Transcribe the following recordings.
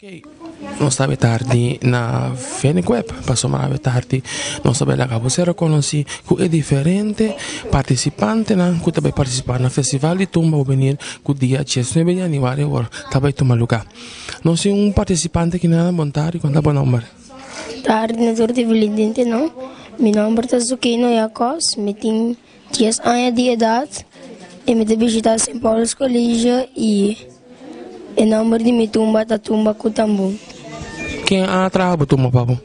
Ok, nos ta tardi na Venekweb, pasobra awe tardi nos ta bai laga bo ser konosí ku e diferente partisipantenan ku ta bai partisipá na Festival di Tumba Hubenil ku dia diesnuebe di yanüari awor ta bai tuma lugá. Nos tin un partisipante kinan, bon tardi, kon ta bo nòmber? Tardi na tur televidentenan, mi nòmber ta Zukino Jacobs, mi tin dies aña di edat i mi ta bishita Sint Paulus College i e nòmber di mi tumba ta Tumba ku Tambú. Ken a traha bo tumba pa bo?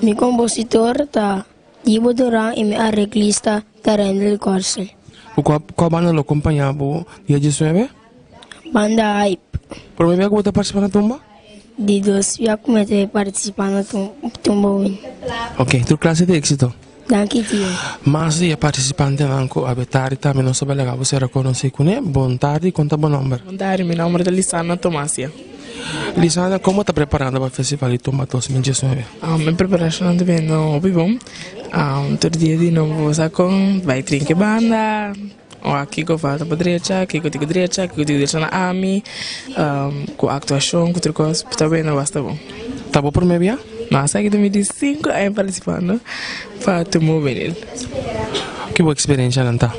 Mi kompositor ta Dibo Duran i mi areglista ta Rendel Korsel. Ku kua kua banda lo kompañá bo dia diesnuebe? Banda Hype. Promé bia ku bo ta partisipá na tumba? Di dos bia ku mi ta partisipá na tumba win. Ok, tur klase di éksito. Danki tio. Mas di e partisipantenan ku a betari tambe nos ta bai laga bo sera konosí kuné. Bon tardi, kon ta bo nòmber? Bon tardi, mi nòmber ta Lisandra Tomasia. Lisandra, komo ta preparando pa Festival di Tumba 2019? Mi preparashonnan ta bini hopi bon. Tur dia di nobo bo sa kon bai trinke banda, wak kiko falta pa drecha, kiko tin ku drecha, kiko tin ku drecha na ami, ku aktuashon, ku tur kos ta bini basta bon. Ta bo promé bia? No, esaki ta mi di sinku aña partisipando pa Tumba Hubenil. Ki bo eksperenshanan ta?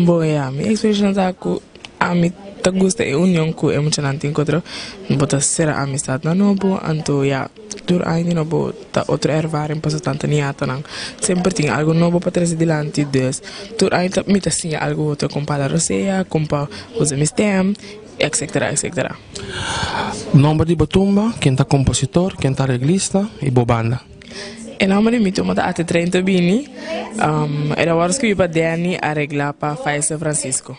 Bon ya, mi eksperenshanan ta ku ami ta gusta e union ku e muchanan tin ku otro, bo ta sera amistatnan nobo, anto ya tur aña di nobo ta otro ervaring pasobra tanta niatanan semper tin algu nobo pa trese dilanti, dus tur aña ta mi ta siña algu otro kon pa la rosea, kon pa usa mi stem, etcetera etcetera. Nomber di bo tumba, ken ta kompositor, ken ta areglista i bo banda? E nomber di mi tumba ta Ate Treinta Bini, e ta wòrdu skribí pa Danny, areglá pa Faisel Francisco.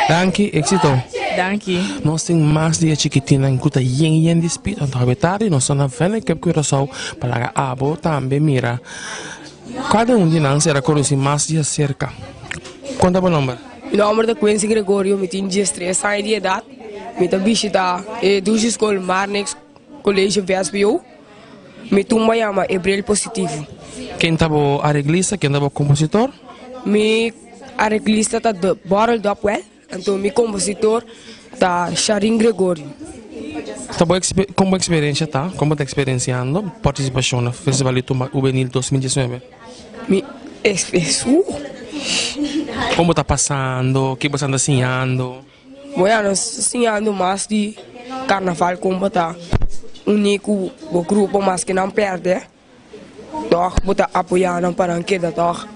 Danki, éxito. Danki. Nos tin mas di e chikitinnan ku ta yen yen di spit, anto awe tardi nos ta na Vennecup Curaçao pa laga abo tambe mira kada un di nan sera konosí mas di aserka. Kon ta bo nomber? Mi nomber ta Quincy Gregorio, mi tin diestres aña di edat, mi ta bishita e dushi skol Marnix College VSBO, mi tumba yama Ebril Positivo. Ken ta bo areglista, ken ta bo kompositor? Mi Areglista ta Borrel Dopwell, anto mi kompositor ta Sharin Gregorio. Ta bo kon bo eksperensia ta? Kon bo ta eksperensiando partisipashon na Festival di Tumba Hubenil 2019? Mi ekspe. Kon bo ta pasando? Ke bo sa ta siñando? Bo ya nos siñando mas di karnaval kon bo ta uní ku bo grupo maske nan pèrdè. Tòg bo ta apoyá nan pa nan keda tòg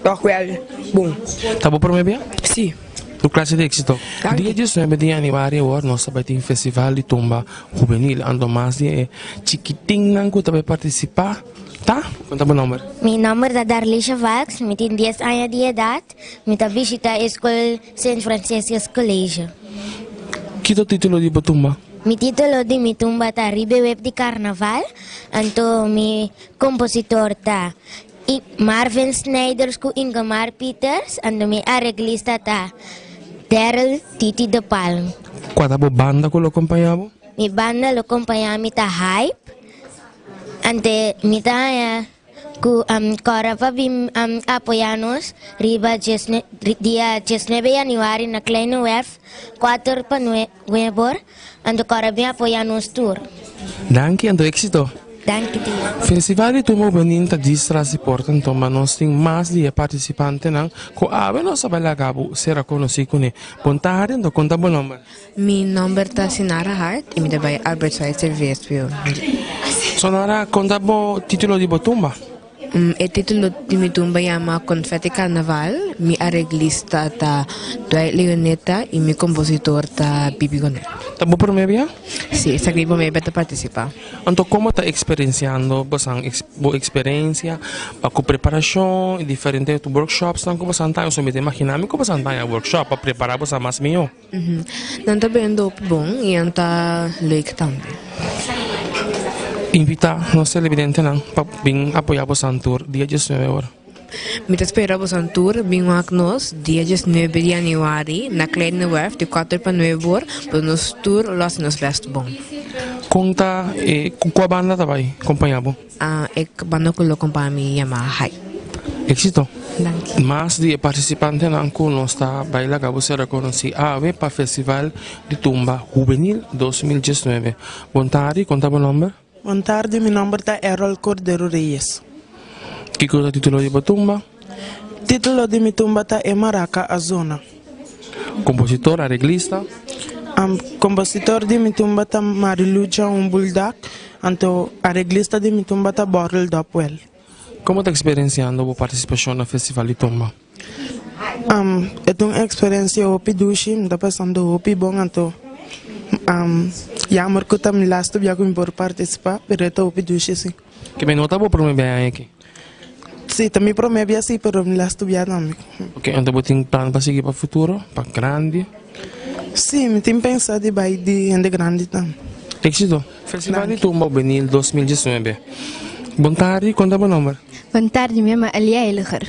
tòg wèl bon. Ta bo promé bia? Sí. Tur klase di éksito. Danki. Dia diesnuebe di yanüari awor nos ta bai tin festival di tumba hubenil anto mas di e chikitinnan ku ta bai partisipá ta. Kon ta bo nòmber? Mi nòmber ta Darlisha Valks, mi tin dies aña di edat, mi ta bishita e skol Sint Franciscus College. Ki ta título di bo tumba? Mi título di mi tumba ta Riba e Web di Carnaval, anto mi compositor ta Marvin Snijders cu Ingemar Pieters, anto mi areglista ta Daryl Titi de Palm. Cua ta bo banda cu lo compaña bo? Mi banda lo compaña mi ta Hype, ante mi ta haña Ku kòrda pa bin apoyá nos riba dia diesnuebe yanüari na Kleine Werf, kuater pa nuebor, anto kòrda bin apoyá nos tur. Danki anto éksito. Danki tio. Festival di Tumba Hubenil ta djis tras di porta anto ma nos tin mas di e partisipantenan ku awe nos a bai laga bo sera konosí kuné. Bon tardi anto kon ta bo nòmber? Mi nomber ta Sinara Hart y mi ta bay Albert Schweitzer VSBO. Sonara, konta bo titulo di bo tumba. E titulo di mi tumba yama Confetti Carnaval, mi areglista ta Dwight Leoneta y mi compositor ta Bibi Gonet. Ta bo prome bia? Si, esaki mi prome bia ta participa. Anto como ta experienciando bosan bo experiencia pa cu preparacion y diferente workshopsnan cu bosan ta haña? So mi ta imagina mi cu bosan ta haña workshop pa prepara bosan mas miho. Nan ta bendo hopi bon i nan ta leuk tambe. Invitá nos televidentenan pa bin apoyá bosan tur dia diesnuebe ora. Mi ta spera bosan tur bin wak nos dia diesnuebe di yanüari na Kleine Werf di kuater pa nuebe or pa nos tur lo hasi nos bèst bon. Kon ta e ku kua banda ta bai kompañá bo? E banda ku lo kompañá mi yama Hype. Éxito. Danki. Mas di e partisipantenan ku nos ta bai laga bo ser rekonosí awe pa Festival di Tumba Hubenil 2019. Bon tardi, kon ta bo nòmber? Bon tardi, mi nòmber ta Errol Cordero Reyes. Kiko ta título di bo tumba? Título di mi tumba ta E Maraca a Zona. Kompositor, areglista? Kompositor di mi tumba ta Marilu Jaun Buldak, anto areglista di mi tumba ta Borrel Dopwell. Komo ta eksperensiando bo partisipashon na Festival di Tumba? E ta un eksperensia hopi dushi, mi ta pasando hopi bon anto jammer ku ta mi lastu bia ku mi por partisipá, pero e ta hopi dushi si. Ke mi no ta bo promé bia aña aki? Si, ta mi promé bia si, pero mi lastu bia tambe. Ok, anto bo tin plan pa sigui pa futuro, pa grandi? Si, mi tin pensa di bai di hende grandi tambe. Éxito! Festival di Tumba Juvenil 2019. Bon tardi, konta bo nomber? Bon tardi, mi yama Alia Heiliger.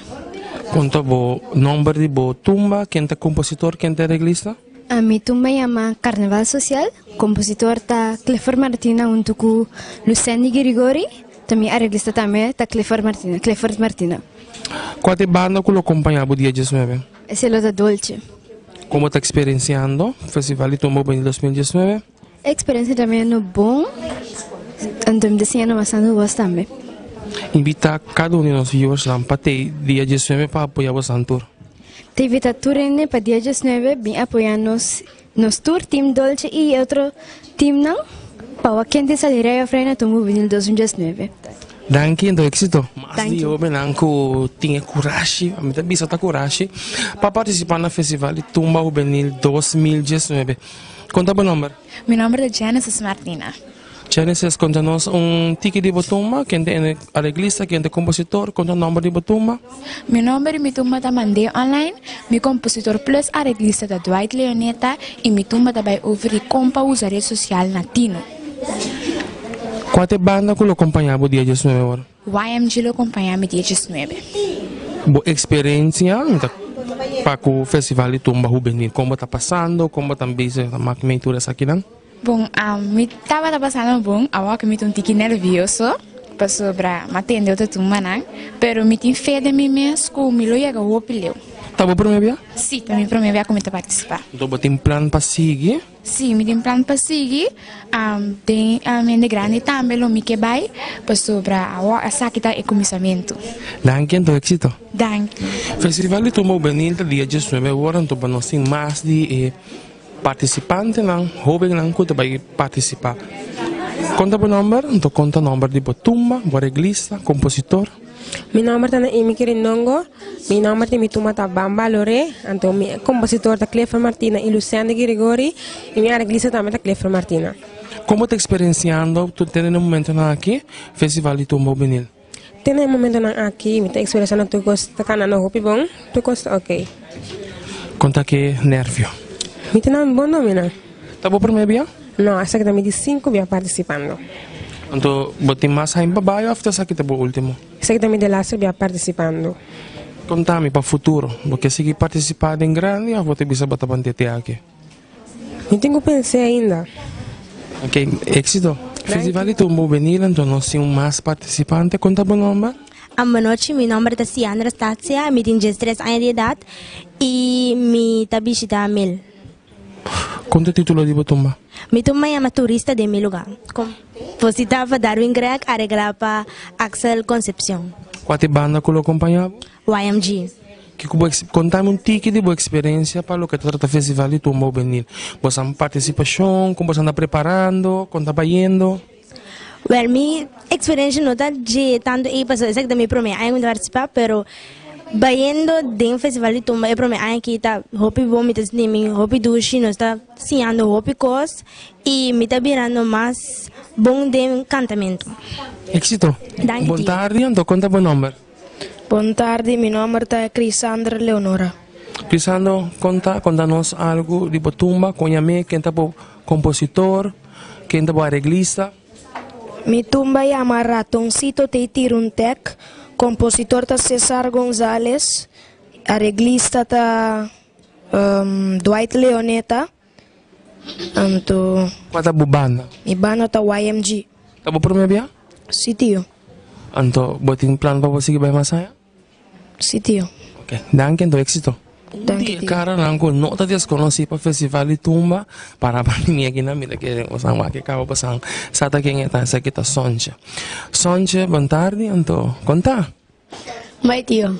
Konta bo nomber di bo tumba, ken ta kompositor, ken ta areglista? Mi tumba yama Carnaval Social, kompositor ta Clifford Martina huntu ku Lucendi Girigori, ta mi areglista tambe ta Clifford Martina, Clifford Martina. Kua ta e banda ku lo kompañá bo dia 19? Esei lo ta Dolce. Komo ta eksperensiando Festival di Tumba Juvenil 2019? E eksperensia ta meno bon, anto mi ta siñando bastante kos tambe. Invitá kada un di nos viewersnan pa tei dia 19 pa apoyá bosan tur. Ta invitá tur hende pa dia 19 bin apoyá nos, nos tur, Team Dolce i e otro teamnan, pa wak ken tin sali rei òf reina Tumba Juvenil 2019. Danki en tu éxito. Mas di hobennan ku tin e kurashi, mi ta bisa ta kurashi, pa partisipá na Festival di Tumba Hubenil 2019. Konta bo nomber. Mi nomber ta Genesis Martina. Genesis, konta nos un tiki di bo tumba, ken ta e areglista, ken ta e kompositor, konta nomber di bo tumba. Mi nomber di mi tumba ta Mandé Online, mi kompositor plus areglista ta Dwight Leoneta i mi tumba ta bai over di kon pa usa red sosial na Tino. Kua ta e banda ku lo kompañá bo dia 19 ora? YMG lo kompañá mi dia 19. Bo eksperensia ta pa ku Festival di Tumba Hubenil, kon bo ta pasando, kon bo ta bezig ta mak mei tur esakinan? Bon, mi tabata pasando bon, awor ku mi ta un tiki nervioso pasobra mi a tende otro tumbanan, pero mi tin fe den mi mes ku mi lo yega hopi leu. Ta bo promé bia? Si, ta mi promé bia ku mi ta partisipá. Anto bo tin plan pa sigui? Sí, mi tin plan pa sigui den hende grandi tambe lo mi ke bai pasobra awor esaki ta e kuminsamentu. Danki anto éxito. Danki. Festival di Tumba Hubenil ta dia 19 ora anto pa nos tin mas di e partisipantenan, hobennan ku ta bai partisipá. Konta bo nòmber anto konta nòmber di bo tumba, bo areglista, kompositor. Mi nòmber ta Naomi Kirindongo. Mi nòmber di mi tumba ta Bamba Loré. Anto mi kompositor ta Clifford Martina i Luciano Girigori i mi areglista tambe ta Clifford Martina. Kon bo ta eksperensiando tur te den e momentonan aki Festival di Tumba Hubenil? Te den e momentonan aki mi ta eksperensiando tur kos ta kanando hopi bon, tur kos ta oke. Kon ta ke nèrvio? Mi ta nan bon dominá. Ta bo promé bia? No, esaki ta mi di sinku bia partisipando. Anto bo tin mas hain pa bai òf ta esaki ta bo último? Esaki ta mi delaster bia partisipando. Konta mi pa futuro, bo ke sigui partisipá den grandi òf bo ta bisa bo ta ban tete aki? Mi tin ku pens'é ainda. Ok, éksito. Festival di Tumba Hubenil, anto nos tin un mas partisipante. Konta bo nòmber? Anochi, mi nòmber ta Siandra Statia, mi tin 13 aña di edat i mi ta bishitá Mil. Kon ta titulo di bo tumba? Mi tumba yama Turista den mi lugá. Kompositá pa Darwin Gregg, areglá pa Axel Concepcion. Kua ta e banda ku lo kompañá bo? YMG. Kiko bo konta mi un tiki di bo eksperensia pa loke ta trata Festival di Tumba Hubenil. Bo sa partisipashon, kon bo sa anda preparando, kon ta bayendo? Wèl, mi eksperensia no ta dje tantu ei pasobra esaki ta mi promé aña ku mi ta partisipá, pero bayendo den Festival di Tumba e promé aña aki ta hopi bon, mi ta sinti mi hopi dushi, nos ta siñando hopi kos i mi ta birando mas bon den kantamentu. Éxito! Danki Bon tio. tardi, anto kon ta bo nòmber? Bon tardi, mi nòmber ta Crisandra Leonora. Crisandro, konta konta nos algu di bo tumba, kon yam'é, ken ta bo kompositor? Ken ta bo areglista? Mi tumba yama Ratoncito te tira un tek, kompositor ta Cesar Gonzales, areglista ta Dwight Leoneta, anto. Kua ta bo banda? Mi banda ta YMG. Ta bo prome bia? Si tio. Anto bo tin plan pa bo sigui bai mas aña? Si tio. Ok, danki anto éxito. Danki tio. Karanan ku no ta deskonosí pa Festival di Tumba, para pa mi aki nan mira kere osan wak e kaba pasan sa ta ken e ta, esaki ta Sontje. Sontje, bon tardi anto konta. Bai tio.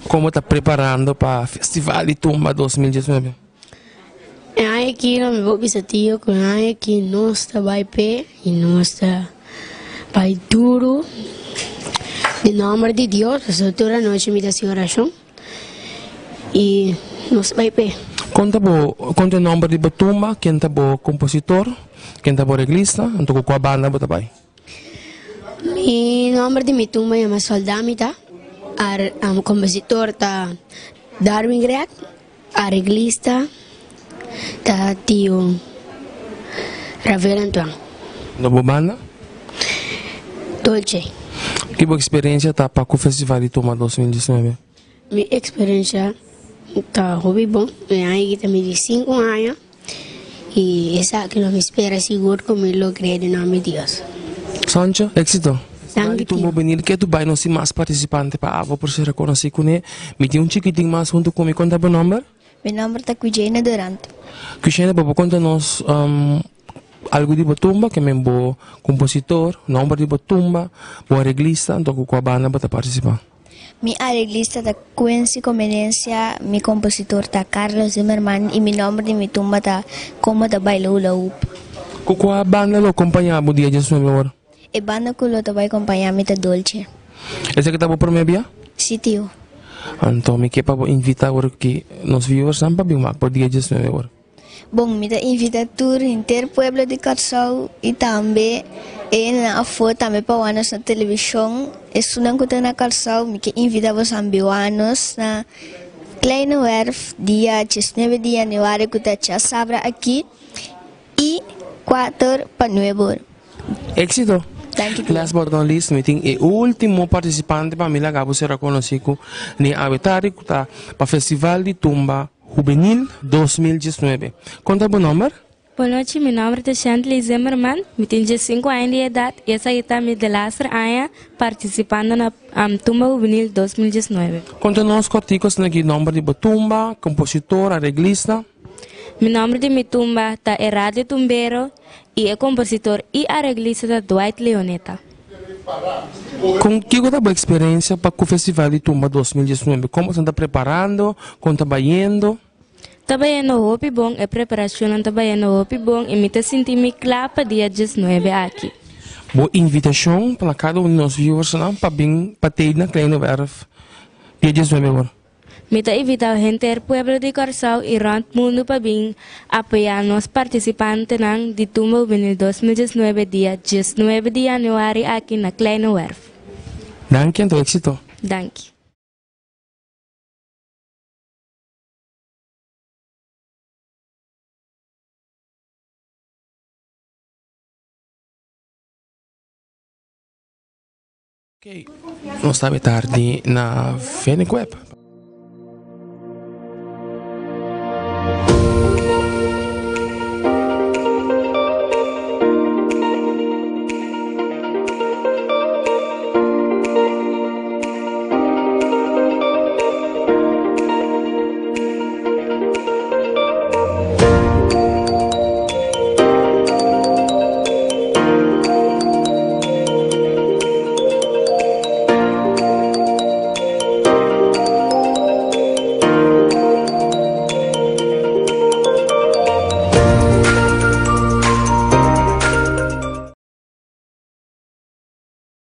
Komo ta preparando pa Festival di Tumba 2019? E aña aki lo mi por bisa tio ku e aña aki nos ta bai p'e i nos ta bai duru den nòmber di Dios pasobra tur anochi mi ta hasi orashon i nos ta bai p'e. Kon ta bo kon ta e nòmber di bo tumba, ken ta bo kompositor, ken ta bo reglista, anto ku kua banda bo ta bai? Mi nomber di mi tumba yama Soldamita, ar compositor ta Darwin Greg, areglista ta Tio Rafael Antoine. No bo banda? Dolce. Ki bo experiencia ta pa cu Festival di Tumba 2019? Mi experiencia ta hopi bon, mi aña aki ta mi di sinku aña. I esaki lo mi spera sigur ku mi logr'é den nòmber di Dios. Sancho, éxito. Danki Tumbo tio. Benil ke tu bai nos tin mas partisipante pa abo por ser rekonosí kuné. Mi tin un chikitin mas huntu ku mi. Konta bo nòmber? Mi nòmber ta Cuijena Durant. Cuijena, bo por konta nos algu di bo tumba, ke men bo kompositor, nòmber di bo tumba, bo areglista, anto ku kua banda bo ta partisipá? Mi areglista ta Quincy Comenencia, mi compositor ta Carlos Zimmerman y mi nomber di mi tumba ta Como ta Baila Hula Hoop. Cu cua banda lo acompaña bo dia diesnuebe ora? E banda cu lo ta bay acompaña mi ta Dolce. Esaki ta bo prome bia? Si tio. Anto mi ke pa bo invita ora ki nos viewersnan pa bin wak bo dia diesnuebe ora. Bon, mi ta invita tur henter pueblo di Kòrsou i tambe e hendenan afó tambe pa wak nos na televishon. Esunnan ku ta na Kòrsou mi ke invita boso biwa nos na Kleine Werf dia diesnuebe di yanüari ku ta djasabra aki i kuater pa nuebe or. Éxito! Danki tio. Last but not least, mi tin e ultimo partisipante pa mi laga bo sera konosí ku ni awe tardi ku ta pa Festival di Tumba Hubenil 2019. Konta bo nòmber? Bon nochi, mi nòmber ta Shantley Zimmerman, mi tin diesinku aña di edat i esaki ta mi delaster aña partisipando na Tumba Hubenil 2019. Konta nos kòrtiku asina ki nòmber di bo tumba, kompositor, areglista. Mi nòmber di mi tumba ta Eradio Tumbero i e kompositor i areglista ta Dwight Leoneta. Kon kiko ta bo eksperensia pa ku Festival di Tumba 2019? Kon boso ta preparando? Kon ta bayendo? Ta bayendo hopi bon, e preparashonnan ta bayendo hopi bon i mi ta sinti mi kla pa dia diesnuebe aki. Bo invitashon pa kada un di nos viewersnan pa bin pa tei na Kleine Werf dia diesnuebe ora. Mi ta invitá henter pueblo di Kòrsou i rònt mundu pa bin apoyá nos partisipantenan di Tumba Juvenil 2019 dia 19 di yanüari aki na Kleine Werf. Danki anto éksito. Danki. Nos ta tardi na Venekweb.